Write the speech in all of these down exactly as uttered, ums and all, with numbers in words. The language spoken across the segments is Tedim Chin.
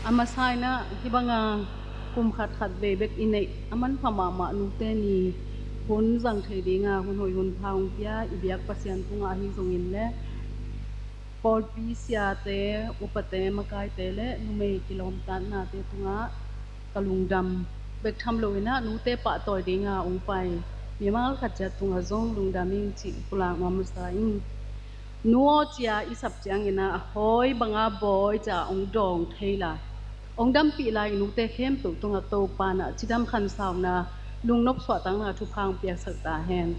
A masa in ah hih banga kum khat khat vei bek i neih a manpha mahmah nute ni hun zang thei dinga hun hoih hun pha hong pia i biak Pasian tungah ahi zongin le pawlpi siate, upate, makaite le numei kilawmtatnate tungah ka lungdam bek tham loin ah nute pahtawi dinga hong pai mimal khat ciat tungah zong lungdam ing cih pulak nuam masa ing. Nu aw cia i sap ciangin ah a hawi banga bawi cia hong dawng thei lai, hong dampih lai i nute khempeuh tungah Topa in ah cidam khansauna, lungnop suahtakna thupha hong piaksak ta hen.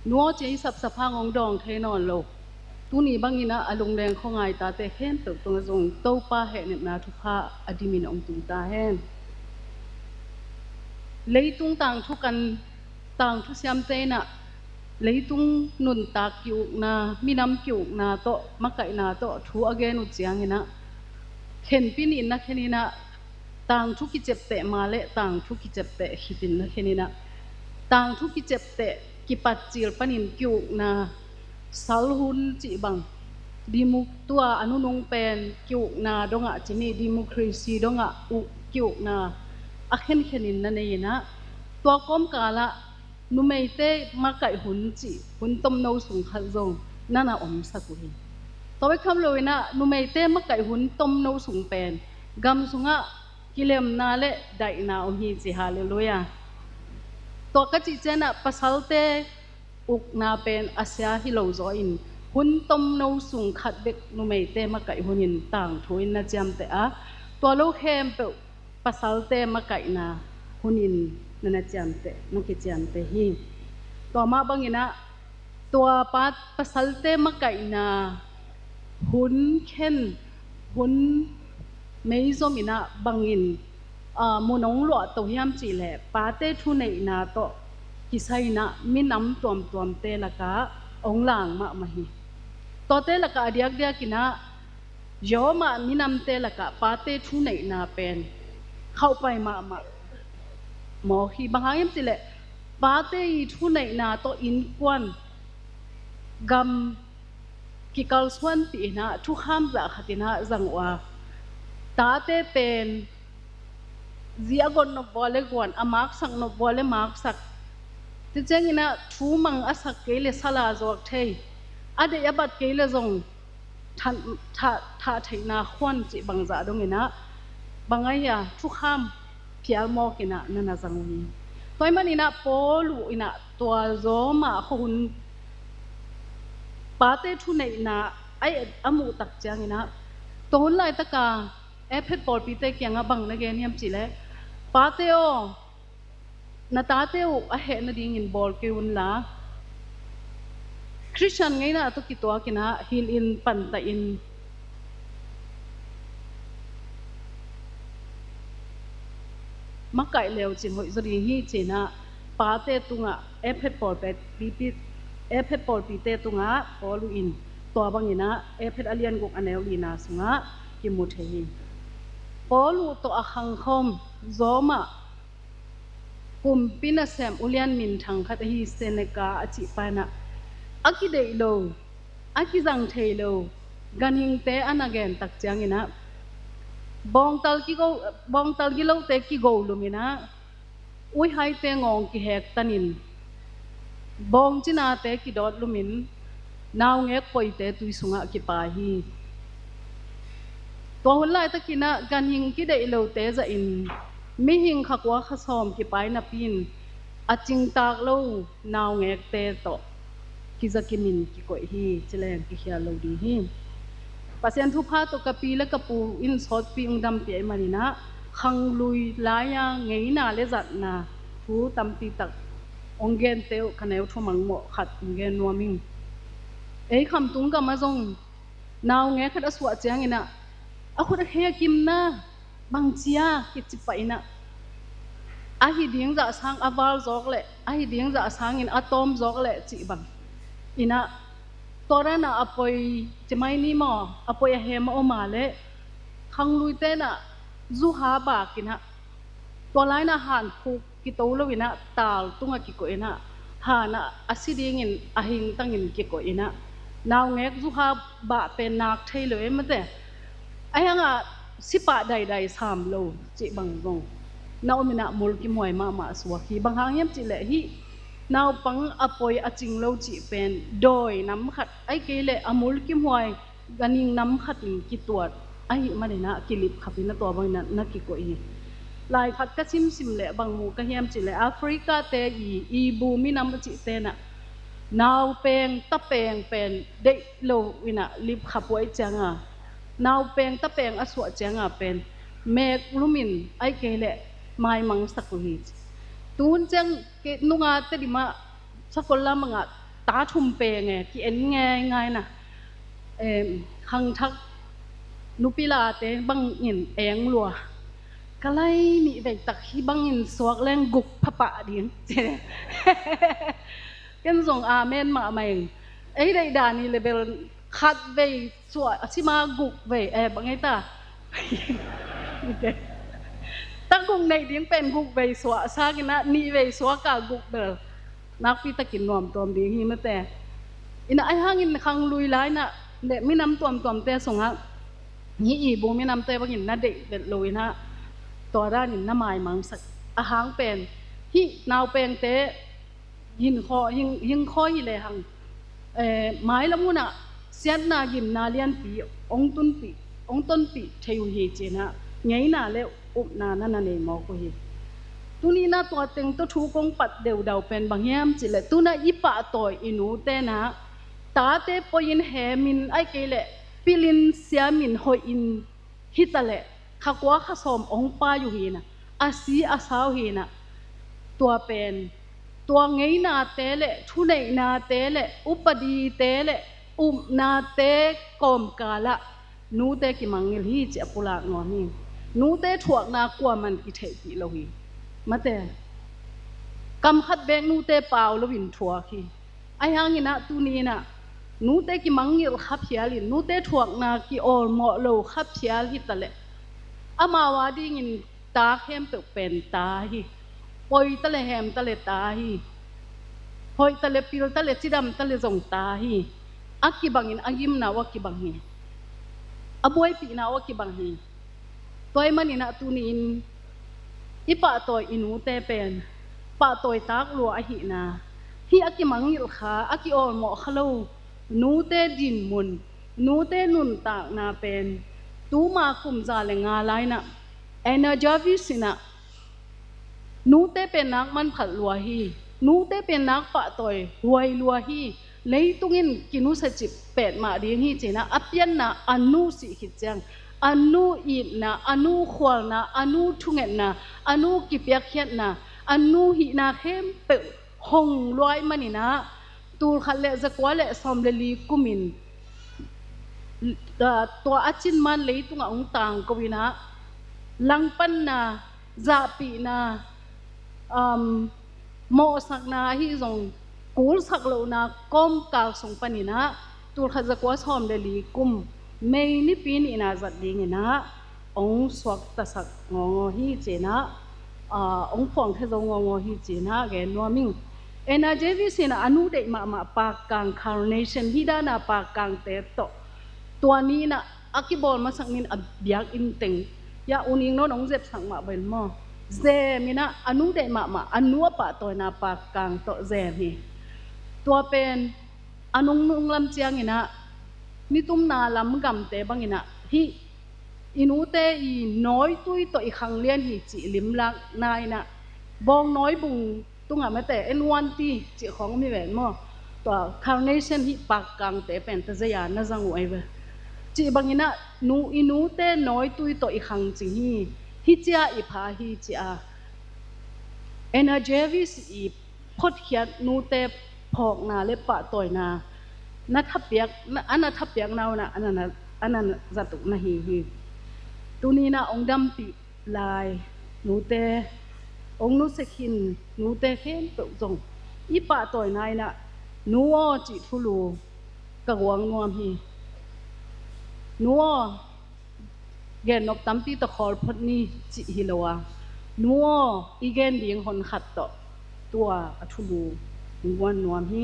Nu aw cia i sapsap hang hong dawng thei nawn lo. Tuni bangin ah a lungleng khuangai tate khempeuh tungah zong Topa hehnepna thupha a dimin hong tung ta hen. Leitung tangthu kan tangthu siamte in ah leitung nuntak ki-ukna, minam ki-ukna tawh, makaihna tawh thu a gen uh ciangin ah khenpi nih in na khenin ah tangthu kiciapteh ma le tangthu kiciapteh khit in na khenin ah tangthu kiciapteh kipat cil panin ki-ukna sal hun cih bang, dimo-, tua a nunung pen ki-ukna dongah cih ni, democracy dongah uh ki-ukna a khenkhenin na nei in ah tua kawmkalah numeite makaih hun cih hun tomno sung khat zong na na omsak uh hi. Tua bek tham loin ah numeite makaih hun tomno sung pen gam sungah kilemna le daihna om hi ci, halleluiah. Tua ka cih ciangin ah pasalte ukna pen a sia hi lo zaw in hun tomno sung khat bek numeite makaih hunin tangthu in na ciamteh a, tua lo khempeuh pasalte makaihna hunin na na ciamteh, na kiciamteh hi. Tua mah bangin ah tua pa, pasalte makaihna hun khen, hun meizom in ah bangin, aa, mun hong luahto hiam cihleh pate thuneihna tawh kisai in ah minam tuamtuamte lakah hong lang mahmah hi. Tuate lakah a diakdiak in ah Roma minamte lakah pate thuneihna pen khauhpai mahmah mawk hi. Bang hang hiam cihleh pate i thuneihna tawh innkuan gam kikalsuanpih in ah thukham zah khat in ah zang uh a, tate pen zi a got nop vua le guan, a maksak nop vua le maksak. Tua ciangin ah thu mang a sak kei le sala zuak thei, a deih a bat kei le zong thah, thah, thah theihna khuan cih bangzah dongin ah bang ahi a, thukham phial mawk in ah na na zang uh hi. Tua ahih manin ah Paul uh in ah tua Roma khuahun pate thuneihna a et a muh tak ciangin ah tua hun laitaka Efesa pawlpite kiangah bang na gen hiam cihleh, pate aw, na tate uh a heh nadingin bawl kei unla, Khristian ngeina tawh kituakin ah hilhin pantahin makaih leucin hoih zaw ding hi ci-in ah pate tungah Efesa pawlpi, pipi, Efesa pawlpite tungah Paul uh in tua bangin ah Efesa a lian guk a neu lina sungah kimu thei hi. Paul uh tawh a khangkhawm Roma kumpi nasem ulian minthang khat ahi Seneca a cih pa in ah a kideih lo, a kizang thei lo ganhingte a na gen tak ciangin ah bawngtal kigo, bawngtal gilote kigo lumin ah uihaite ngawng kihektanin bawngcinate kidawt lumin naungek poite tui sungah kipai hi. Tua hun laitakin ah ganhing kideih lote zahin mihing kha kua kha sawm kipai napi-in a cingtak lo naungekte tawh kizakimin kikoih hi. Ci leng kikhial lo ding hi. Pasian thupha tawh ka pi le ka pu in sawtpi hong dampih ahih manin ah khanglui lai-a ngeina le zatna thu tampi tak hong gente uh ka neu thumang mawh khat hong gen nuam ing. Ei Khamtung gamah zong naungek khat a suah ciangin ah a khut a khe a kimna bangci a kici pah in ah ahi ding zah sang a val zawk leh ahi ding zah sangin a tawm zawk leh cih bang in ah tua dan ah a poi ci mai ni maw, a poi a hem a om a leh khangluite in ah zuha bak in ah tua lai-in ah hankhuk kito lo in ah tal tungah kikoih in ah han ah a si dingin a hingtangin kikoih in ah naungek zuha bah pen nak thei lo e mate. Ahi hangah sipah daidai sam lo cih bang zong na om in ah mulkimhuai mahmah suak hi. Bang hang hiam cih leh hih naupang a poi a cing lo cih pen dawi nam khat, ahih kei leh a mulkimhuai ganhing nam khat in kituat ahih manin ah kilipkhap in ah tua bangin ah na kikoih hi. Lai khat ka simsim leh bang mu ka hiam cih leh Africa te i, Ibu minam a cihte in ah naupeng tapeng pen deih lo in ah lipkhap uh ahih ciangin, naupeng tapeng a suah ciangin pen mek lum in ahih kei leh maimangsak uh hi. Tun ciang kei nunga Tedim ah sakol lam bangah ta thum peng e, ki-en ngeingai na. Em, khangthak nupi late bangin eng lua. Ka lai nih vei tak hih bangin suak leng guk phapah ding. Ken zong amen mahmah ing. Ei deih dan i le bel khat vei suah a sima guk vei, eh, bang ei ta. Ta guk neih ding pen guk vei suah, sang in ah nih vei suak a guk bel nakpi takin nuam tuam ding hi mate. In ah ahi hangin khang lui lai in ah le minam tuamtuamte sungah hih Ibu minamte bangin na deih vet lo in ah tua danin na maimangsak a hang pen hih naupengte hinkhaw, hing, hinkhaw hi lehang, eh, mailam hunah siatna gimna lianpi hong tunpih, hong tonpih thei uh hi ci-in ah ngeina le upna na na nei mawk uh hi. Tuni in ah tua teng tawh thu kong pat deudau pen bang hiam cih leh tuna i pahtawi i nute in ah tate poi-in hemin ahih kei leh pilin siamin hoihin hi ta leh kha kua kha sawm hong pai uh hi in ah, a si a sa uh hi in ah, tua pen tua ngeinate le thuneihnate le upadite le upnate kawmkalah nute kimangngilh hi cih a pulak nuam hi. Nute thuakna kuaman kitheihpih lo hi. Mate, kam khat beek nute pau loin thuak hi. Ahi hangin ah tuni in ah nute kimangngilh kha phial in, nute thuakna ki-awlmawh lo kha phial hi ta leh amau a dingin ta khempeuh pen ta hi. Poi ta le hem ta le ta hi. Hoih ta le pil ta le cidam ta le zong ta hi. A kibangin a gimna uh a kibang hi. A buaipihna uh a kibang hi. Tua ahih manin ah tuni-in i pahtawi i nute pen pahtawi tak lua ahihna, hih a kimangngilh kha, a ki-awlmawh kha lo nute dinmun, nute nuntakna pen tuma kum za le nga lai in ah Anna Jarvis in ah nute pen nak manphat lua hi. Nute pen nak pahtawi huai lua hi. Leitung in kinusia cip petmah ding hi ci-in ah a pianna a nu sih khit ciang, a nu itna, a nu khualna, a nu thungetna, a nu kipiakkhiatna, a nu hihna khempeuh hong lua ahih manin ah tul khat le zakua le sawm le li kumin, ah, tua a cin man leitungah hong tangko in ah langpanna, zahpihna, um, mawhsakna ahi zong kulsak lohna kawmkal sung panin ah tul khat zakua sawm le li kum May nipi nihna zat dingin ah hong suaktasak ngawngawng hi ci-in ah, ah, hong phuangkhia zo ngawngawng hi ci-in ah gen nuam ing. Anna Jarvis in ah a nu deih mahmah pakkang carnation, hih dan a pakkangte tawh tua ni in ah a kibawl masak ni in a biakinn teng, ya, U Ning Nawn hong zepsak mah bang maw, zem in ah a nu deih mahmah a nu a pahtawina pakkang tawh zem hi. Tua pen a nungnung lam ciangin ah nitumna lam gamte bangin ah hih i nute i nawitui tawh i khanglian hi cih limlakna in ah bawngnawi bung tungah mate, N one T cih khawng om hi ven maw? Tua carnation hih pakkangte pen tazei-a na zang uh ahi ve. Cih bangin ah nu, i nute nawitui tawh i khangcing hi. Hih cia i pha hi ci-a Anna Jarvis i photkhiat nute phawkna le pahtawina na thapiak, na, a na thapiakna un ah a na, a na zat uh na hi hi. Tuni in ah hong dampih lai nute, hong nusia khin nute khempeuh zong i pahtawina in ah nu aw cih thulu ka guang nuam hi. Nu aw, gennop tampi tawh khawl phot ni cih hi lo a, nu aw i gen ding hon khat tawh tua a thulu hong guan nuam hi.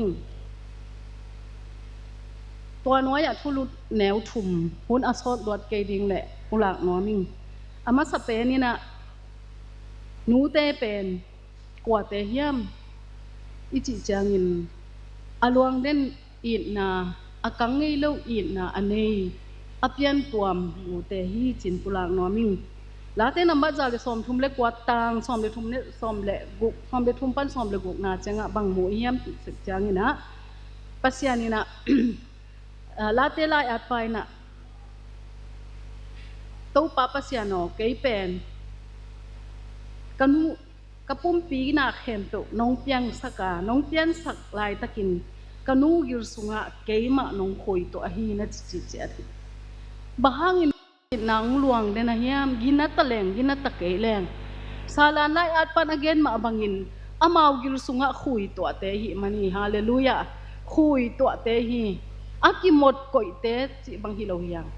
Tua nuai-ah thulut neu thum hun a sawt luat kei ding leh pulak nuam ing. A masa pen in ah, nute pen kuate hiam i cih ciangin, a luang den itna, a kang ngei lo itna a nei, a piantuam nute hi ci-in pulak nuam ing. Late nambat za le sawmthum le kua, tang sawm le thum le sawm le guk, sawm le thum pan sawm le gukna ciangah bang mu i hiam cih ciangin ah, Pasian in ah, Late lai-atpa in ah, Topa Pasian aw, kei pen ka nu, ka pumpi na khempeuh nong piangsak a, nong piansak laitakin ka nu gil sungah keimah nong khuituah ahi, na ci, ci, ci a hi. Bang hangin itna hong luang den a hiam? Gina ta leng, gina ta kei leng, Salan lai-atpan a gen mah bangin amau gil sungah khuituahte hi man hi. Halleluiah. Khuituahte hi. A kimot koihte cih bang hi lo hi hang.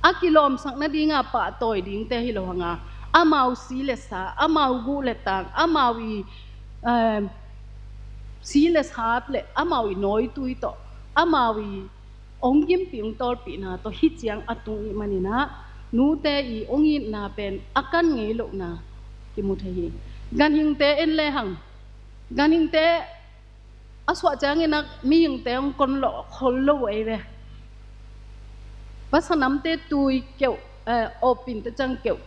A kilawmsak nadinga pahtawi dingte hi lo hanga, amau si le sa, amau guh le tang, amau i, eh, si le sat le amau i nawitui tawh, amau i hong gimpih hong tawlpihna tawh hih ciang a tung i hih manin ah, nute i hong itna pen a kan ngei lohna kimu thei hi. Ganhingte en lehang, ganhingte a suah ciangin ah mihingte hong kon lawh khol lo uh ei ve. Vasa namte tui keuh, eh, awpin ta ciang keuh.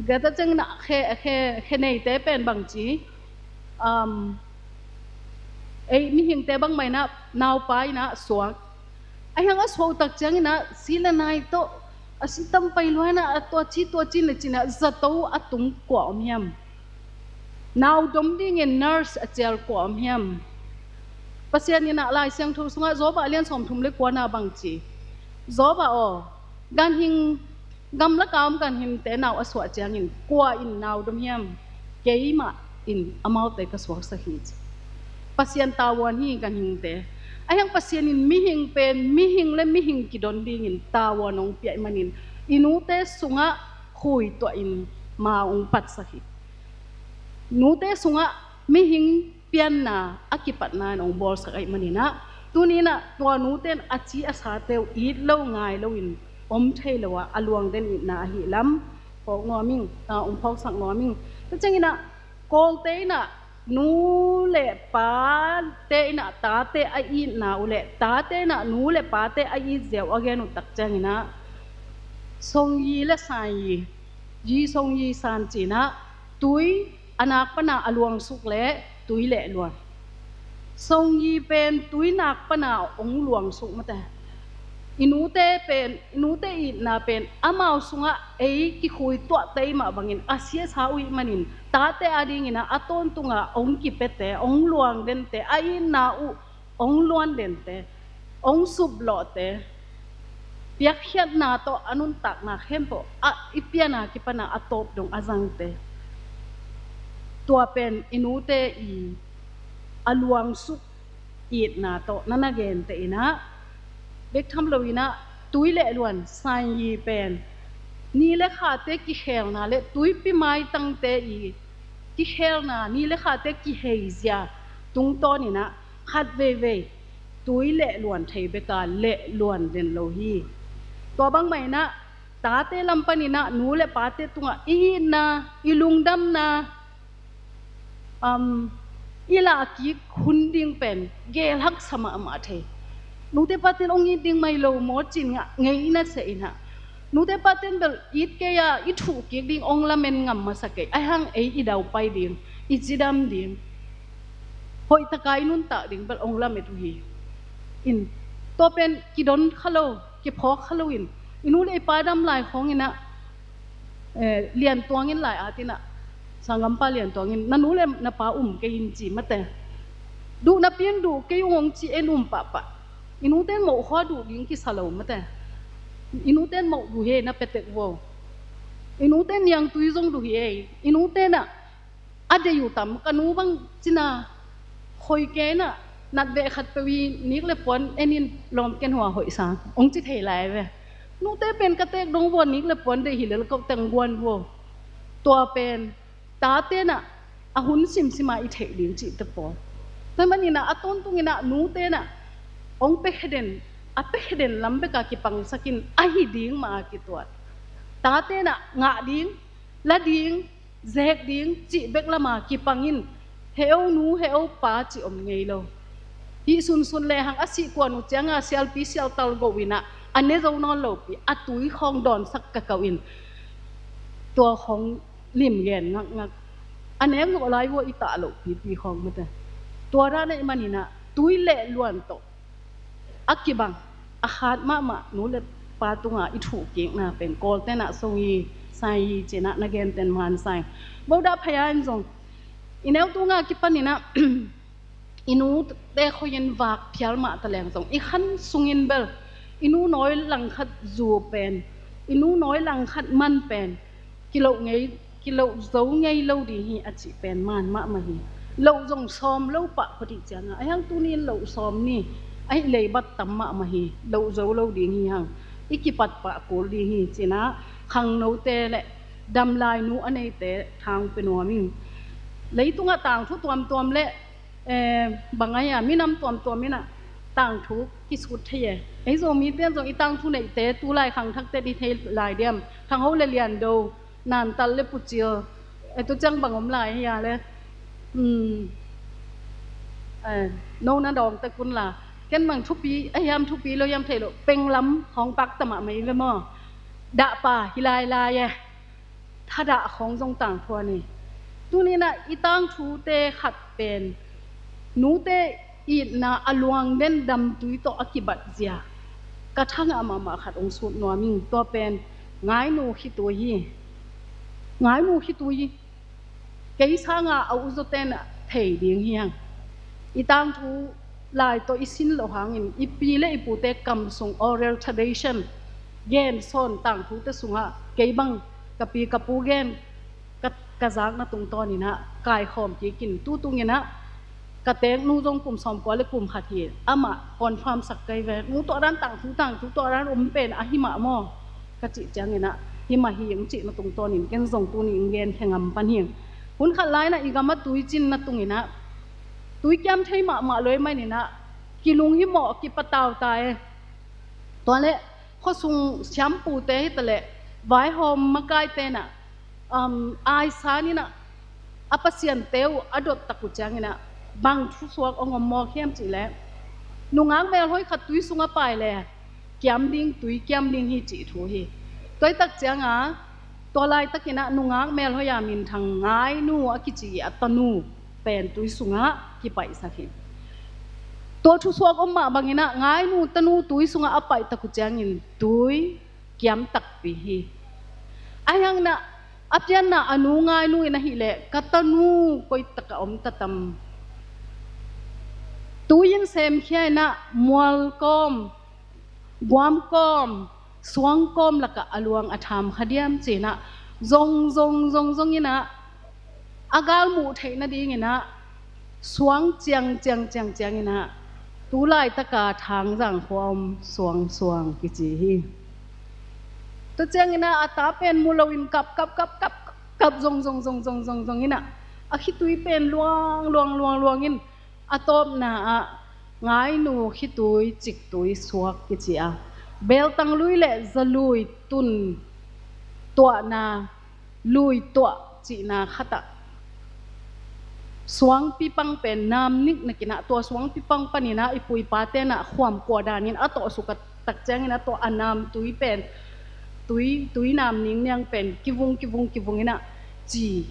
Gata ciangin ah khe, khe, khe neite pen bang ci, um, ei mihingte bangmah in ah naupa in ah suak. Ahi hang a suah uh tak ciangin ah si le nai tawh a si tam pai lua in ah, a tua ci, tua ci le ci-in ah zato a tung kua om hiam? Nau dom dingin nurse a cial kua om hiam? Pasian in ah Lai Siangtho sungah Job ah lian sawmthum le kuana bang ci, Job ah aw, ganhing, gamlaka om ganhingte nau a suah ciangin kua in nau dom hiam? Keimah in amaute ka suaksak hi ci. Pasian tavuan hi ganhingte. Ahi hang Pasian in mihing pen mihing le mihing kidon dingin tavuan hong pia i hih manin, i nute sungah khuituah in ma hong patsak hi. Nute sungah mihing pianna a kipatna in hong bawlsak ahih manin ah, tuni in ah tua nute in a ci a sate uh it lo ngai loin om thei lo ah, a luang den itna ahi lam phawk nuam ing, ah, hong phawksak nuam ing. Tua ciangin ah Kawlte in ah nu le pate in ah tate a itna uh le tate in ah nu le pate a itzia uh a gen uh tak ciangin ah, Songyi le Sanyi, Yi Songyi San ci-in ah, tui a nak pana a luangsuk le tui le luan. Songyi pen tui nak pana hong luangsuk mate. I nute pen, i nute itna pen amau sungah ei kikhuituah tei mah bangin a siasa uh ih manin, tate adingin ah a tawntunga hong kipiate, hong luang dente, a itna uh hong luan dente, hong suplawhte, piakkhiatna tawh a nuntakna khempeuh a i piana kipana a tawp dong a zangte. Tua pen i nute i a luangsuk itna tawh na na gente in ah, bek tham lo in ah tui le luan Sanyi pen ni le khate kikhelna le tuipi maitangte i kikhelna, ni le khate kiheizia tungtawn in ah khat veivei tui le luan thei beka le luan den lo hi. Tua bangmah in ah tate lam panin ah nu le pate tungah i itna, i lungdamna, um, i lahkik hun ding pen geel haksa mahmah thei. Nute paten hong it ding mai lo maw ci-in ngah ngei i na seh in ah, nute paten bel it kei a i thuhkik ding hong lamen ngam masa kei. Ahi hang ei i daupai ding, i cidam ding, hoihtaka i nuntak ding bel hong lamet uh hi. In, tua pen kidon kha lo, kiphawk kha loin, i nu le i pa dam lai khawngin ah, eh, Liantuang in lai-at in ah, sanggampa Liantuang in, na nu le na pa um kei in ci mate. Duh napi in duh kei ung hong ci, en um pahpah. I nute in moh khua duh ding kisa lo mate. I nute in moh duh hi ei, na pia tek vo. I nute in niangtui zong duh hi ei. I nute in ah a deih uh tam, ka nu bang cina khoi kei in ah, nat veh khat peuh i nik le puan en in lawm ken hua hoih sang, hong ci thei lai ve. Nute pen ka teek dong vua nik le puan deih hi lel ko teng guan vua. Tua pen tate in ah a hun simsima i theih ding cihte pawl. Tua manin ah a tawntung in ah nute in ah hong pia khe den, a pekden lam beka kipangsak in, a hi ding mah a kituat. Tate nah ngah ding, la ding, zek ding cih bek lama kipang in, he-o nu, he-o pa cih om ngei lo. Hih sunsun lehang a sih kuan uh cianga sialpi sialtal goh inah, a ne zo nawn lopi a tui khawng dawnsak kakauh in, tua khawng lim gen ngakngak. A nek zawh lai vua i tah loh pipi khawng mate. Tua dan ahih maninah tui leh luan tawh a kibang, a khat mahmah nu le pa tunga i thuhkikna pen Kawltenah song hi, sai hi cinah na genten man sai. Bodah phaya in zong i neu tunga kipaninah i nute khoihin vak phial mah taleng zong i khan sungin bel i nu nawi langkhat zu pen, i nu nawi langkhat man pen kiloh ngei, kiloh zo ngei lo ding hi a cih pen man mahmah hi. Loh zong sawm lo pah khuadih cianga, a hiang tuni in loh sawm ni, a hi leibat tam mahmah hi, loh zo lo ding hi hang, i kipat pah kul ding hi cinah khangnote le damlai nu a neite thang pe nuam in. Leitungah tangthu tuamtuam le, eh, bang a hia, minam tuamtuam inah tangthu kisut thei e. Ei Zomite in zong i tangthu neihte tulai khangthakte di thei lai diam, khangho le liando, nantal le pucil, eh, tu ciang bang om lai hia le, um, eh, no na dawng tek un la. Ken bang thupi a hiam, thupi lo hiam thei lo, penglam khawng pakta mahmah i ve maw? Dahpa hi lailai e. Thadah khawng zong tangthu a ni. Tuninah i tangthute khat pen nute itna a luang den damtui tawh a kibat zia ka thangah mahmah khat hong sut nuam ing. Tua pen ngainu khitui hi. Ngainu khitui hi. Kei sanga a uzaw ten thei ding hi hang. I tangthu lai tawh i sin loh hangin i pi le i pute kam sung oral tradition gen sawn tangthute sungah kei bang ka pi ka pu gen ka, ka zakna tungtawninah kaikhawm kikin tutunginah ka teeknu zong kum sawmkua le kum khat hi. Amah confirm sak kei ve. Nu, tua dan tangthu, tangthu tua dan om pen ahi mah maw? Ka cih cianginah hi mah hi hong cihna tungtawnin ken zong tuni hong genkhia ngam pan hi. Hun khat lai-inah i gamah tui cinna tunginah tui kiam thei mahmah lo ahih maninah kilung himawh kipatau ta e. Tua leh khuasung siampute hitaleh vaihawm makaite inah, um, aisan inah a pasiante uh a dot tak uh cianginah bang thusuak hong om mawk hiam cihleh, nungak melhoi khat tui sungah pai le kiam ding, tui kiam ding hi cih thu hi. Tua hi tak cianga tua laitakinah nungak melhoi-a minthang ngainu a kici a tanu pen tui sungah kipaihsak hi. Tua thusuak om mah banginah ngainu tanu tui sungah a paihtak uh ciangin tui kiam takpi hi. Ahi hanginah a pianna a nu ngainu in ahileh ka tanu koitakah om tatam? Tui in semkhia inah mualkawm, guamkawm, suangkawm lakah a luang a tham kha diam cinah zong zong zong zong inah a galmuh theih nadinginah suang ciang ciang ciang cianginah tu laitaka Thangzang khua om suangsuang kici hi. Tua cianginah a ta pen mu loin kap kap kap kap kap zong zong zong zong zong zong inah a khitui pen luang luang luang luang in a tawpna ah ngainu khitui ciktui suak kici a, beltang lui le zalui tun tuahna, lui tuah cihna khatah suangpi pang pen nam niknakinah tua suangpi pang paninah i pu i pate inah khuam kua danin a tawh suk a tak ciangin a tawh a nam tui pen tui, tui nam ningniang pen kivung kivung kivung inah ci,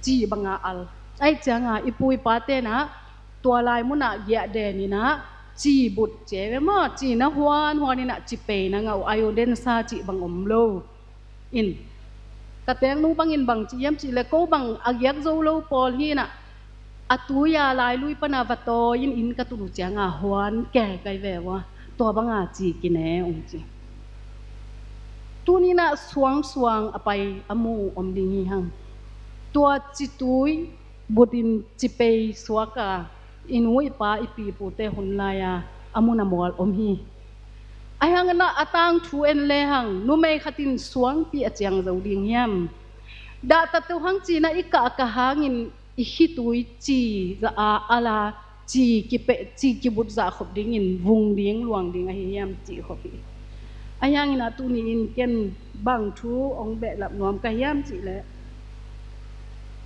ci banga al. Ahi cianga i pu i pate inah tua lai munah giah den inah ci but ci ve maw, ci na huan huan inah ci pei na ngah uh, iodensa cih bang om lo. In ka teeknu bangin bang ci hiam cihleh ko bang a giak zo lo pawl hi inah a tui-a lailui pana va tawi in inn ka tun uh cianga huan ke kai ve ua, tua banga ci kine ung ci. Tuninah suangsuang a pai a mu om ding hi hang. Tua citui butin cipei suaka i nu i pa i pi pute hun lai-a a mun a mual om hi. Ahi hanginah a tangthu en lehang numei khatin suangpi a ciang zo ding hiam? Dahtatteuh hang cinah i kahkah hangin i khitui ci zah a ala ci kipeh, ci kibut zah khop dingin vung ding, luang ding ahi hiam cih khop hi. Ahi hangin ah tuni-in ken bang thu hong behlap nuam ka hiam cih leh,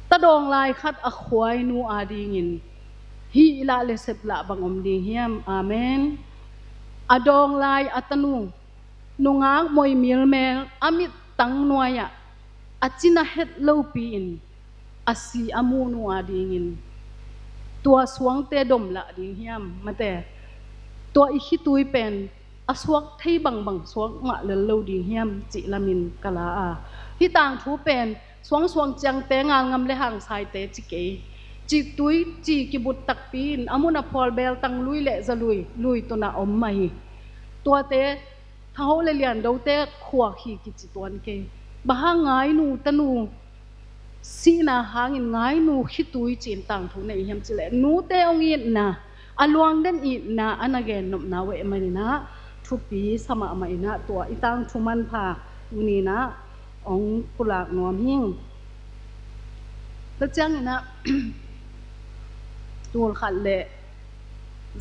ta dawng lai khat a khuai nu adingin hih lah le sep lah bang om ding hiam? Amen. A dawng lai a tanu nungak moi milmel a mittang nuai-ah a cina het lopi-in a si a muh nu adingin tua suangte dom lah ding hiam? Mate, tua i khitui pen a suak thei bangbang suak ngah lel lo ding hiam cih lamin ka la a, hih tangthu pen suangsuang ciangte, ngalngam le hangsaite ci kei. Ci tui, ci kibut takpi-in a mun a phual beel tang lui le za lui, lui tunah om mah hi. Tuate Thaho le Liandote khuak hi kici tuan kei. Bang hang ngainu tanu sihna hangin ngainu khitui ci-in tangthu nei hiam cih leh, nute hong itna, a luang den itna a na gen nopna uh ahih manin ah thupi sa mahmah in ah, tua i tangthu manpha tuni-in ah hong pulak nuam hi. Tua ciangin ah tul khat le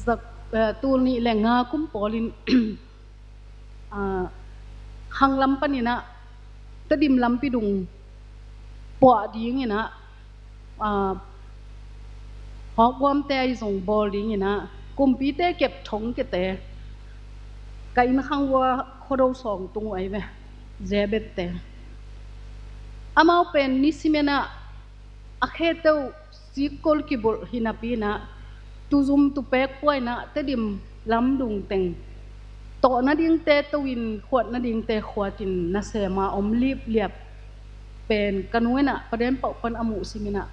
zak, eh, tul nih le nga kum pawlin ah, khanglam panin ah Tedim lampi dung puah dingin ah, ah, hawkguamte ahi zong bawl dingin ah kumpite kep thong kete, ka inn khang ua Khuado sawng tung uh ahi ve, Zebedte. Amau pen nisimin ah a khete uh sikkol kibulh hi napi-in ah, tuzum tupek puaina Tedim lamdung teng tawh nadingte to-in, khuat nadingte khuatin nasem a om lipliap pen ka nu in ah paden pauh pan a muh simin ah,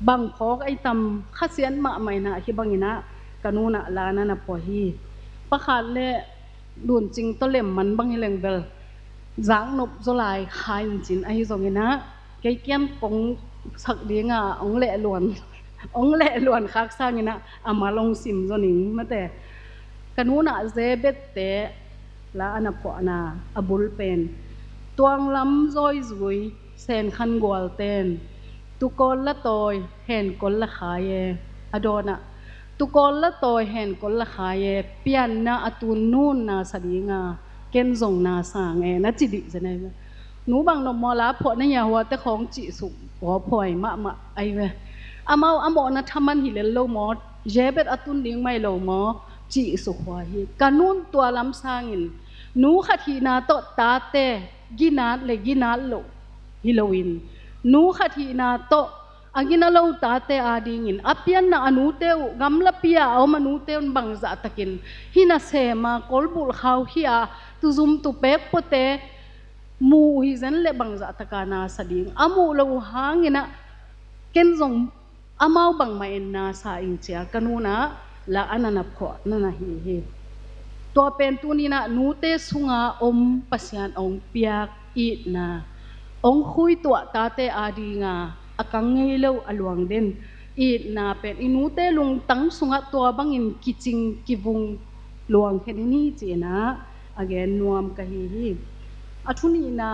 bang phawk ahi tam, khasiat mahmah in ah hih bangin ah ka nu in ah la na na phuah hi. Pakhat le luncing tawh lemman bang hi leng bel zaknop zaw lai kha in cin, ahi zongin ah kei kiang kong sak ding a, hong lehluan, hong lehluan khak sangin ah a mal hong sim zaw ning mate. Ka nu in ah Zebedte la a na phuahna a bul pen, tuanglam zawizui senkhan gualten tukawl la tawi henkol la khai e. A dawnah, tukawl la tawi henkol la khai e, pianna a tun nun na sa ding a, ken zong na sang e, na ci dih zen ahi ve. Nu bang nop maw, la phuah na hia, huate khawng cihsuk, hua phuai mahmah ahi ve. Amau a mawhna thaman hi lel lo maw, Zebed a tun ding mai lo maw, cihsuk hua hi. Ka nu in tua lam sangin nu khat hihna tawh tate ginat le ginat loh hi loin, nu khat hihna tawh a gina lo tate adingin a pianna a nute uh, gamlapi-a a om a nute un bangzah takin hih nasem a kolbulh khau hi a, tuzum tupek puate mu uh hi zen le bangzah taka na sa ding, a muh lo uh hangin ah ken zong amau bangmah in na sa ing ci-a ka nu in ah la a na na phuah na na hi hi. Tua pen tuni-in ah nute sunga om Pasian hong piak itna, hong khuituah tate adinga a kang ngei lo a luang den itna pen i nute lungtang sungah tua bangin kicing kivung luang khen in hi ci-in ah a gen nuam ka hi hi. A thu nihna,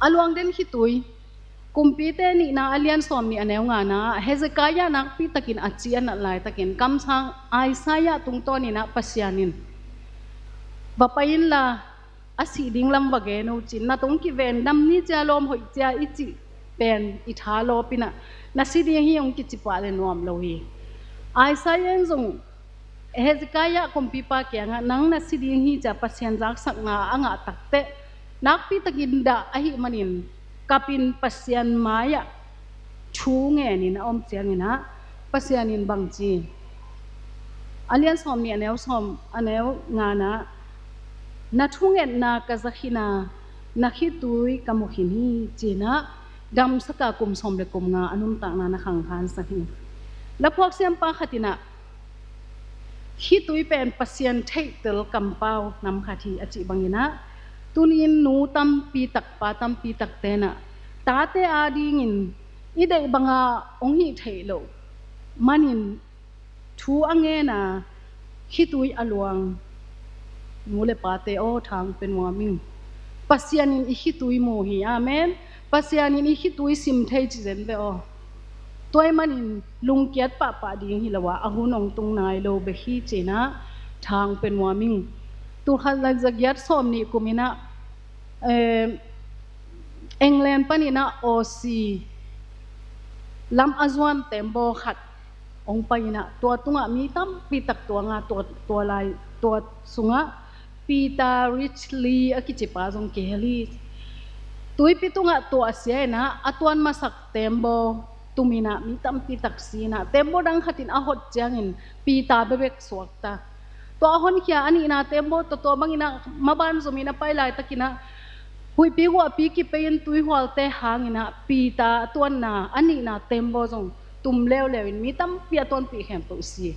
a luang den khitui. Kumpite nihna a lian sawm nih a neu ngana, Hezekiah nakpi takin a ci a nat laitakin kamsang Isaiah tungtawnin ah Pasian in va pai inla a sih ding lam va gen o cin, na tung kiven dam ni cia, lawm hoih cia i cih pen i tha lawpin ah na si ding hi hong kici pah le nuam lo hi. Isaiah in zong Hezekiah kumpipa kiangah nang na si ding hi cia Pasian zaksakna a ngah takteh, nakpi takin dah ahih manin kapin Pasian mai-ah thu ngenin a om ciangin ah Pasian in bangci, a lian sawm nih a neu sawm a neu nganah, na thungetna ka za khin a, na khitui ka mu khin hi ci-in ah gamsaka kum sawm le kum nga a nuntakna na khangkhansak hi. Laphuak siampa khat in ah khitui pen Pasian theihtel kampau nam khat hi a cih bangin ah, tuni-in nu tampi tak, pa tampi takte in ah tate adingin i deih banga hong hih theih loh manin thu a ngen a, khitui a luang nu le pate aw, thang pe nuam ing. Pasian in i khitui mu hi. Amen. Pasian in i khitui sim thei ci zen ve aw. Tua ahih manin lungkiat pahpah ding hi lo a, a hun hong tung nai lo bek hi ci-in ah thang pia nuam ing. Tulkhat le zagiat sawmnih kum in ah, eh, England panin ah Aussie lam a zuan tembaw khat hong pai in ah, tua tungah mi tampi tak tuang a, tua, tua lai, tua sungah Peter Ridgely a kici pa zong kihel hi. Tuipi tungah tuahsia in ah a tuan masak tembaw tum in ah mi tampi tak si in ah, tembaw dang khat in a hot ciangin Peter bekbek suakta. Tua a honkhia a nihna tembaw tawh tua bangin ah maban zom in a pai laitakin ah huihpi guahpi kipei in tuihualte hangin ah Peter a tuanna a nihna tembaw zong tum leuleu in mi tampi a tuanpih khempeuh si.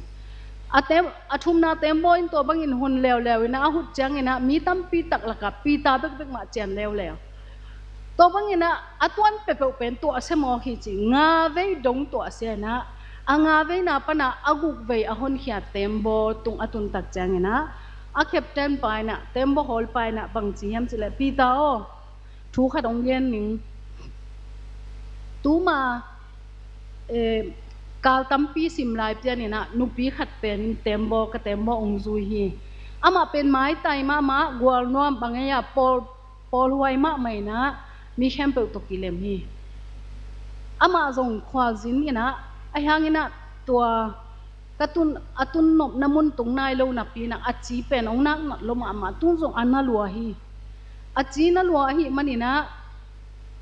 A tem-, a thumna tembaw in tua bangin hon leuleu in ah a hut ciangin ah mi tampi tak lakah Peter bekbek mah cian leuleu. Tua bangin ah a tuan peuhpeuh pen tuahsia mawk hi ci, nga vei dong tuahsia in ah, a nga veina pan ah a guk vei a honkhia tembaw tung a tun tak ciangin ah, a captain pa in ah, tembaw hawl pa in ah bang ci hiam cih leh, Peter aw, thu khat hong gen ning. Tuma, eh, kal tampi sim lai pian in ah nupi khat pen in tembaw, ka tembaw hong zui hi. Amah pen maitai mahmah, gualnuam, bang ei ah, pawl, pawlhuai mahmah in ah mi khempeuh tawh kilem hi. Amah zong khualzin in ah, ahi hangin ah tua ka tun, a tun nopna mun tung nai lo napi in ah a ci pen hong naknat lua mahmah, tun zong a na lua hi. A ci na lua ahih manin ah,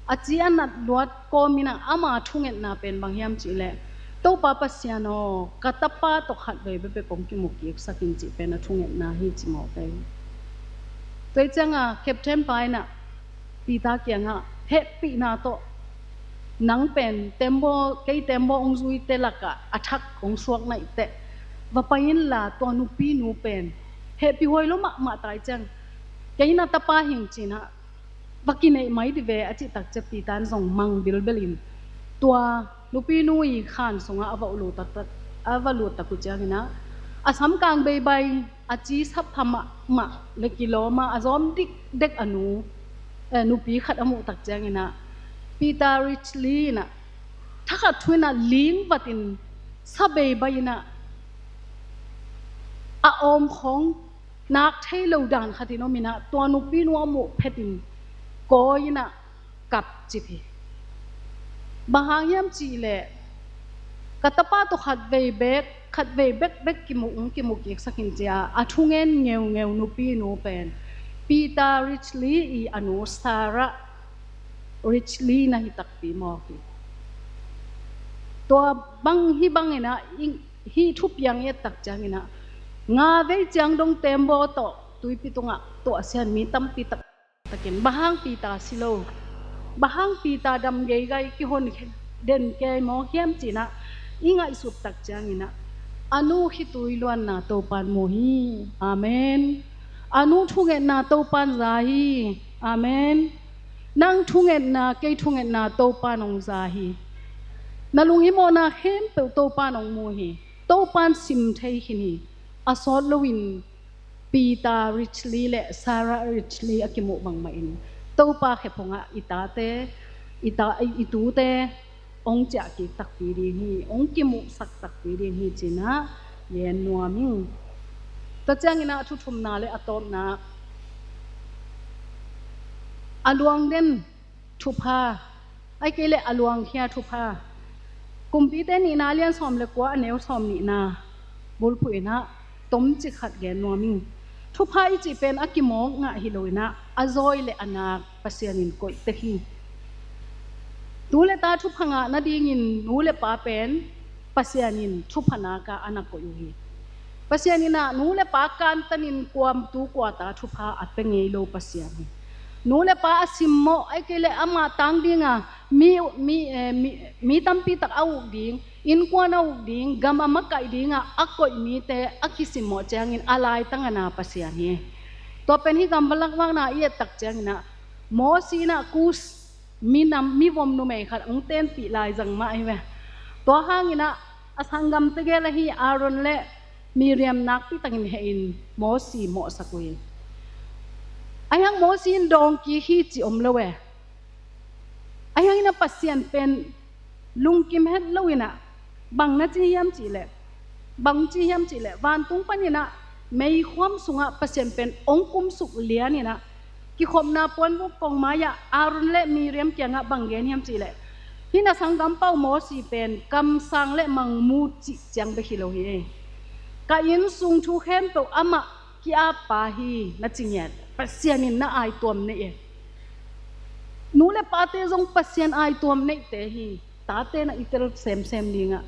a ci a nat luat kawmin ah ama thungetna pen bang hiam cih leh, Topa Pasian aw, ka tapa tawh khat vei bekbek hong kimu kiksak in cih pen a thungetna hi ci mawk hi. Tua hi ciangah captain pa in ah Peter kiangah hehpihna tawh, nang pen tembaw, kei tembaw hong zuite lakah a thak hong suak na hih teh, va pai inla tua nupinu pen hehpih huai lua mahmah ta hi ciang, kei na tapa hi ing ci-in ah va kineih mai dih ve a cih tak ciang Peter in zong mang bilbel in tua nupinu i khan sungah a va lut taktak, a va lut tak uh ciangin ah, a samkang beibai, a ci sa pha mahmah le kilawm a, a zawm dikdek a nu, eh, nupi khat a muh tak ciangin ah, Peter Ridgely in ah thakhat thu in ah ling vat in sa beibai in ah a awm khawng nak thei lo dan khat in om in ah, tua nupinu a muh phet in kawi in ah kap cip hi. Bang hang hiam cih leh, ka tapa tawh khat vei bek, khat vei bekbek kimu, hong kimu kiksak in ci-a a thungen ngeungeu nupinu pen Peter Ridgely i a nu Sarah Ridgely na hi takpi mawk hi. Tua bang hi bangin ah, i, hih thupiang i et tak ciangin ah, nga vei ciang dong tembaw tawh tuipi tungah tuahsia in mi tampi tak takin, bang hang Peter si lo, bang hang Peter dam geigai, kihon den kei mawk hiam ci-in ah i ngaihsut tak ciangin ah, a nu khitui luanna Topa'n mu hi. Amen. A nu thungetna Topa'n za hi. Amen. Nang thungetna, kei thungetna Topa'n hong za hi. Na lunghimawhna khempeuh Topa'n hong mu hi. Topa'n sim thei khin hi. A sawt loin Peter Ridgely le Sarah Ridgely a kimuh bangmahin Topa khephungah i tate, i ta, i tute hong ciah kik takpi ding hi, hong kimuhsak takpi ding hi ci-in ah gen nuam ing. Tua ciangin ah a thu thumna le a tawpna, a luang den thupha, ahih kei leh a luangkhia thupha. Kumpite nihna a lian sawm le kua, a neu sawmnihna bulphuh in ah tomcik khat gen nuam ing. Thupha i cih pen a kimawk ngah hi lo in ah, a zawi le a nak Pasian in koih tek hi. Tu le ta thupha ngah nadingin nu le pa pen Pasian in thupha nak a, a na koih uh hi. Pasian in ah nu le pa kantanin kuamtu kuata thupha a pia ngei lo Pasian hi. Nu le pa a simmawh, ahih kei leh amah tang dinga mi, mi, eh, mi, mi tampi tak a uk ding, innkuan a uk ding, gam a makaih dinga a koih mite a kisimmawh ciangin a laitang a na Pasian hi. Tua pen hih gam va lakvakna i et tak ciangin ah, Mosi in ah Kus minam, mivom numei khat hong tenpih lai zang mah hi ve. Tua hangin ah a sanggam tegel ahi Aaron le Miriam nakpi takin hehin Mosi mawhsak uh hi. Ahi hang Mosi in dawngkik hi cih om lo e. Ahi hangin ah Pasian pen lungkim het lo in ah, bang na ci hiam cih leh, bang ci hiam cih leh, vantung panin ah meikhuam sungah Pasian pen hong kumsuk lian in ah, kikhopna puanbuk kong mai-ah Aaron le Miriam kiangah bang gen hiam cih leh, hih na sanggam pau Mosi pen kamsang le mangmut cih ciang bek hi lo hi. Ka inn sung thu khempeuh amah ki-ap pa hi, na ci ngiat. Pasian in na aituam neih e. Nu le pate zong Pasian aituam neihte hi. Tate na i tel semsem dingah,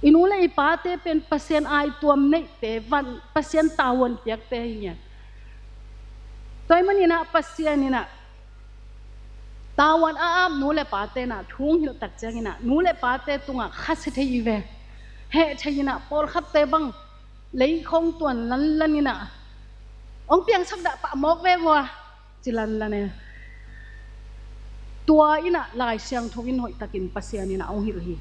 i nu le i pate pen Pasian aituam neihte, van Pasian tavuan piakte hi ngiat. Tua ahih manin ah Pasian in ah tavuan a ap nu le pate in ah thu hong hilh tak ciangin ah, nu le pate tungah khasia thei hi ve. Heh thei in ah, pawlkhatte bang leikhong tuan lanlan in ah, hong piangsak dah pah mawk ve vua, ci lanlan e. Tua in ah Lai Siangtho in hoihtakin Pasian in ah hong hilh hi.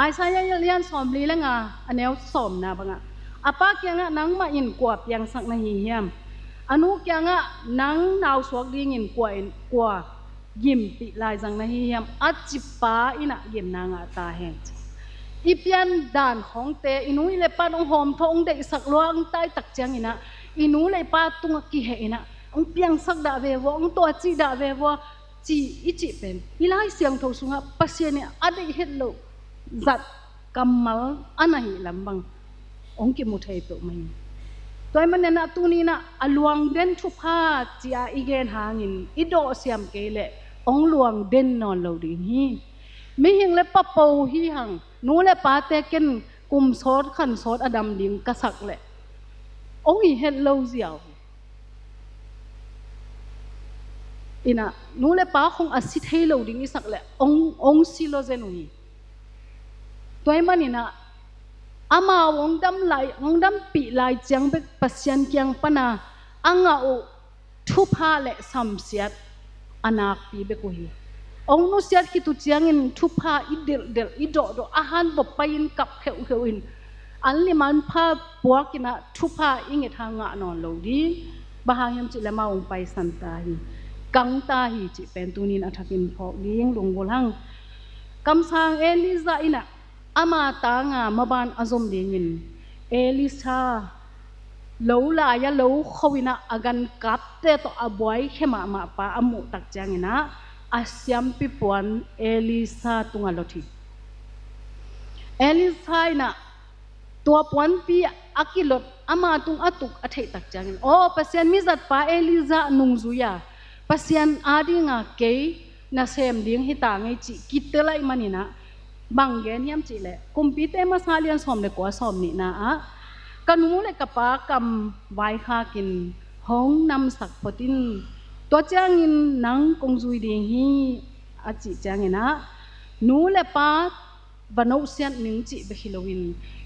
Isaiah lian sawmli le nga, a neu sawmna bangah, a pa kiangah, nangmah in kua piangsak na hi hiam? A nu kiangah, nang nausuak dingin kua in, kua gimpih laizang na hi hiam? A ci pa in ah gimna ngah ta hen, ci. I piandan khawngte, i nu i le pan hong hawmthawh, hong deihsak luang tai tak ciangin ah, i nu le i pa tungah kiheh in ah, hong piangsak dah ve vua, hong tuacih dah ve vua, ci i cih pen, i Lai Siangtho sungah Pasian in a deih het loh zat kammal a na hih lam bang hong kimu thei peuhmah hi. Tua ahih manin ah tuni in ah, a luangden thupha ci-a i gen hangin i dawhsiam kei leh hong luangden nawn lo ding hi. Mihing le papo hi hang, nu le pate ken kum sawt khan sawt a dam ding ka sak leh hong hi het lo ziau hi. In ah, nu le pa khong a si thei lo ding i sak leh hong, hong si lo zen uh hi. Tua ahih manin ah, amau hong dam lai, hong dampih lai ciang bek Pasian kiang pana a ngah uh thupha le samsiat a nakpi bek uh hi. Hong nusiat khit uh ciangin thupha i delhdelh, i dawhdawh, a hanvop pai-in kap kheuhkheuh in, an lim an pha puak in ah thupha i nget hang ngah nawn lo ding. Bang hang hiam cih leh amau hong paisan ta hi, kang ta hi cih pen tuni in a thakin phawk ding lunggulh hang. Kamsang Elijah in ah ama tanga maban a zom dingin Elisha lo lai-a lo kho in ah, a gankapte tawh a buaikhia mahmah pa a muh tak ciangin ah, a siampi puan Elisha tungah lot hi. Elisha in ah tua puanpi a kilot, ama tung a tuk a theih tak ciangin, aw, Pasian mizatpa Elijah nungzui-a, Pasian adinga kei nasem ding hi ta ngei cih kitel ahih manin ah, bang gen hiam cih leh, Kumpite masa lian sawm le kua, sawm nihna ah, ka nu le ka pa kam vaikhakin hong namsak phot in, tua ciangin nang kong zui ding hi, a cih ciangin ah, nu le pa va nusiat ning cih bek hi loin,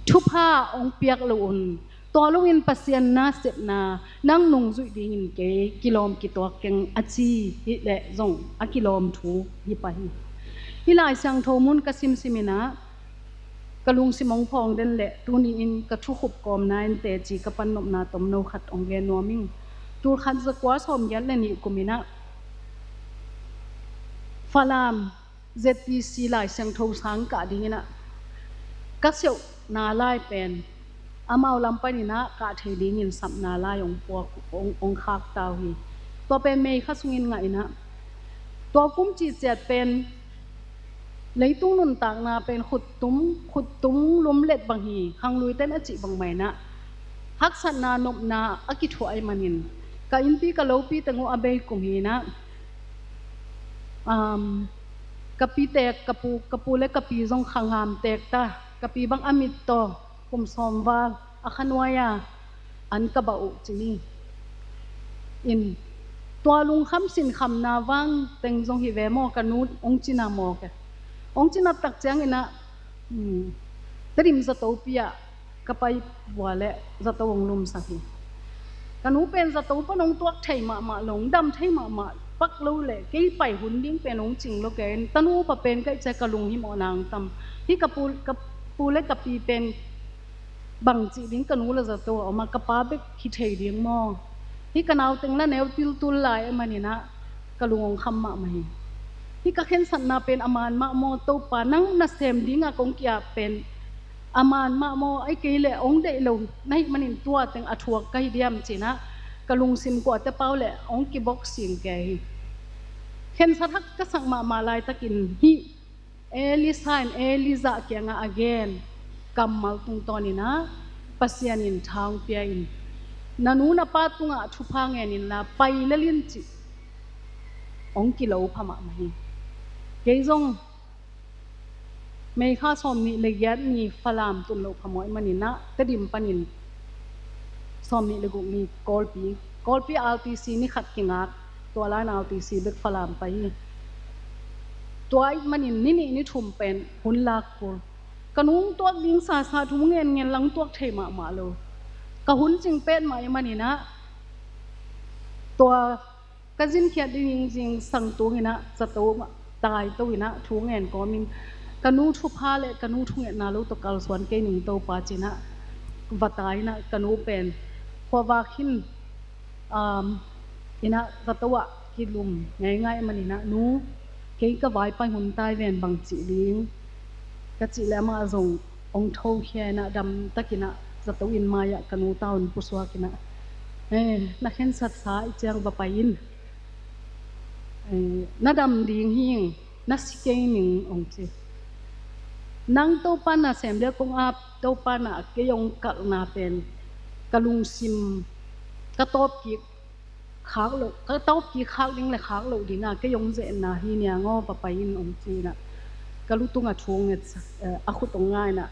thupha hong piak lo un, tua loin Pasian nasepna nang nungzuih dingin kei kilawm kituak keng, a ci hi leh zong a kilawm thu hi pah hi. Hih Lai Siangtho mun ka simsim in ah, ka lungsim hong phawng den leh tuni in ka thukhup kawmna in teci ka pan nopna tomno khat hong gen nuam ing. Tulkhat zakua sawmgiat le nih kum in ah, Falam Z P C Lai Siangtho sang kah dingin ah, ka siauhna lai pen amau lam panin ah kah thei dingin sapna lai hong puak, hong, hong khak ta uh hi. Tua pen May kha sungin ngah in ah, tua kum cihciat pen leitung nuntakna pen khuttum, khuttum lumlet bang hi, khangluite in a cih bangmah in ah, haksatna nopna a kithuah ahih manin, ka innpi ka lopi teng uh a bei kum hi in ah, um, ka pi teek, ka pu, ka pu le ka pi zong khangam teek ta, ka pi bang a mit taw, kum sawm val, a kha nuai-a an ka bah uh ci ni. In, tua lungkham sinkhamna vang teng zong hi ve maw, ka nu hong cina maw ke. Hong cina tak ciangin ah, um, Tedim zatopi ah ka pai vua leh zato hong lumsak hi. Ka nu pen zato pan hong tuak thei mahmah lo, hong dam thei mahmah pak lo leh, kei pai hun ding pen hong cing lo kei. Tanu upa pen ka hih ciang ka lunghimawhna hong tam. Hih ka pu, ka pu le ka pi pen bangci ding ka nu le zato a om a, ka pa bek hi thei ding maw. Hih ka nau teng la neu tiltul lai ahih manin ah ka lung hong kham mahmah hi. Hih ka khensatna pen a man mah maw, Topa, nang nasem dinga kong ki-ap pen a man mah maw, ahih kei leh hong deih lo na hih manin tua teng a thuak ka hi diam ci-inah ka lungsim kuate pau leh hong kibok sing kei hi. Khensat hak ka sak mahmah laitakin hih Elisa in Elijah kiangah a gen kammal tungtawninah Pasian in tha hong pia in, na nu na pa tungah thupha ngen inla pai lel in cih hong kilo pha mahmah hi. Kei zong May kha sawmnih le giat ni Falam tun loh phamawh ahih maninah Tedim panin sawmnih le guk ni Kawlpi, Kawlpi R T C ni khat kingak, tua lai-in R T C bek Falam pai hi. Tua ahih manin ni nih ni thum pen hun lak kul. Ka nu hong tuak ding sasa thu ngen ngen lang tuak thei mahmah lo. Ka hun cing pet mah ahih maninah tua ka zinkhiat ding zingsang tunginah zato tai to inah thu ngen kawmin ka nu thupha le ka nu thungetna lo tawh kalsuan kei ning Topa ci-inah va tai inah ka nu pen khuavak hin um, inah zato ah kilum ngeingai maninah, nu, kei ka vaipai hun tai ven, bang cih ding ka cih leh amah zong hong thokhia inah damtakinah zato inn mai-ah ka nu tawh hong pusuak inah, eh, na khensatsa ih ciang va pai in, eh, na dam ding hi ing, na si kei ning hong ci. Nang Topa nasem dia kong ap, Topa na kei hong kalhna pen ka lungsim ka tawp kik khak loh, ka tawp kik khak ding le khak loh dinga kei hong zehna hi niang aw, va pai in hong ci inah ka lu tungah thu hong ngetsak, eh, a khut hong nga inah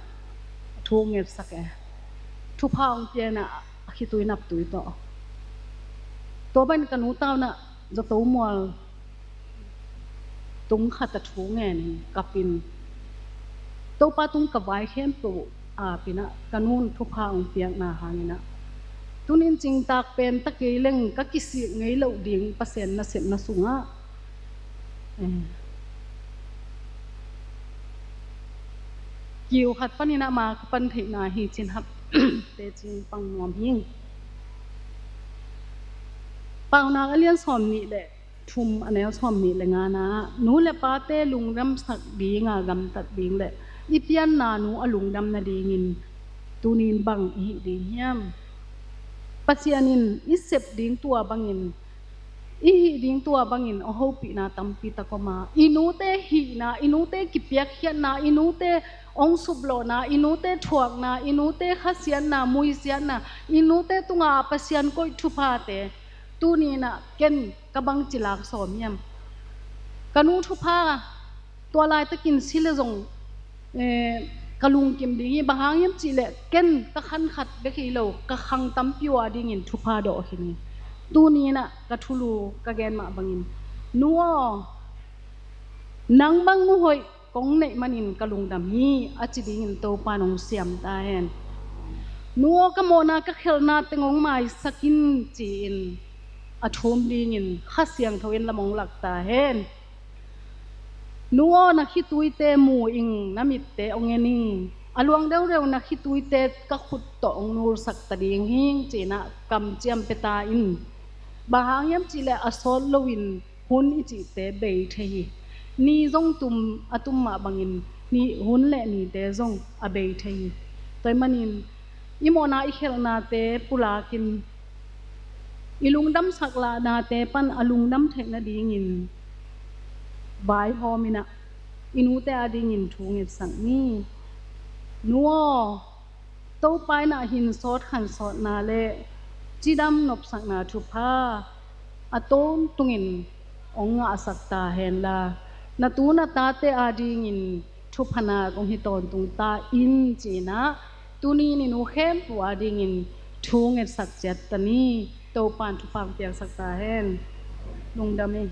thu hong ngetsak e. Thupha hong pia inah a khitui naptui tawh. Tua bangin ka nu tawh inah zato mual tung khat ah thu ngenin kapin Topa tung ka vai khempeuh ap inah ka nu in thupha hong piakna hanginah tunin cingtak pen ta kei leng ka kisik ngei loh ding Pasian nasepna sungah, eh, kiu khat paninah ma ka pan theihna hi cin hap tecin pang nuam hi. Paunak a lian sawmnih le thum a neu sawmnih le ngana ah, nu le pate lungdamsak dinga gamtat ding le i pianna nu a lungdam nadingin tunin bang i hih ding hiam? Pasian in i sep ding tua bangin, i hih ding tua bangin a hopihna tampi tak om a, i nute hihna, i nute kipiakkhiatna, i nute hong suplawhna, i nute thuakna, i nute khasiatna, muisiatna, i nute tunga Pasian koih thuphate, tuninah ken ka bangci lak sawm hiam? Ka nu thupha tua laitakin si le zong, eh, ka lungkim ding hi. Bang hang hiam cihleh ken ka khan khat bek hi lo, ka khang tampi uh a dingin thupha dawh khin hi. Tuninah ka thulu ka gen mah bangin, nu aw, nang bang nu hoih kong neih manin ka lungdam hi, a ci dingin Topa in hong siam ta hen. Nu aw, ka mawhna ka khelhna teng hong maisak in ci-in a thum dingin Kha Siangtho in lam hong lak ta hen. Nu aw, na khituite mu ing, na mitte hong en ing, a luang deuhdeuh na khituite ka khut tawh hong nulsak ta ding hing ci-inah kamciam pia ta in. Bang hang hiam cihleh a sawt loin hun i cihte bei thei hi. Ni zong tum a tum mah bangin ni, hun le nite zong a bei thei hi. Tua ahih manin i mawhna i khelhnate pulakin i lungdamsak lahnate pan a lungdam theih nadingin vaihawm inah i nute a dingin thu ngetsak ni. Nu aw, Topa in ah hinsawt khansawtna le cidam nopsakna thupha a tawntungin hong ngahsak ta henla, na tu na tate a dingin thupha nak hong hi tawntung ta in ci-inah tuni-in i nu khempeuh a dingin thu ngetsak ciat ta ni. Topa in thupha hong piaksak ta hen. Lungdam hi.